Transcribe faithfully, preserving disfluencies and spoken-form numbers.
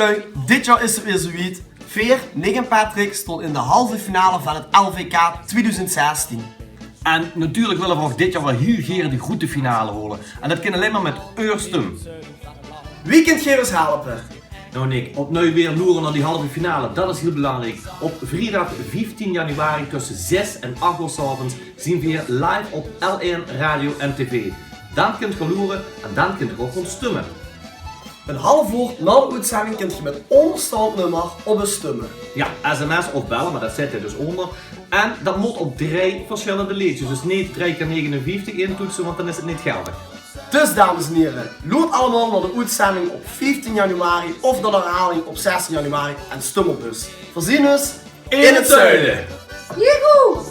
Lui, dit jaor is 't weer zoe wied. Veer, Nick en Patrick, stónge in de halve finale vaan 't L V K twiedoezend zestien. En natuurlek wèlle veer ouch dit jaor weer hiel gere de groete finale hole. En dat kin allein mer mèt eur stum. Wie kint geer us helpe? Nou Nick, opnui weer loere nao die halve finale, dat is hiel belaankriek. Op vriedag vieftien januari tösse zès en ach oor 's aoves zien veer live op L1 Radio en TV. Daan kint geer loere en daan kint geer ouch goon stumme. Een half oor nao de oetzending kint geer mèt óngersjtaond nummer op us stumme. Jao, sms of belle, meh dat zèt geer dus oonder. En dat moot op drei versjèllende leedsjes. Dus neet drei kier negenenvieftig intoetse, want daan is 't neet geldeg. Dus dames en hiere, loert allemaol nao de oetzending op vieftien januari of nao de herhaling op zestien januari en stum op us. Veer zien us in 't zuide. Joehoe!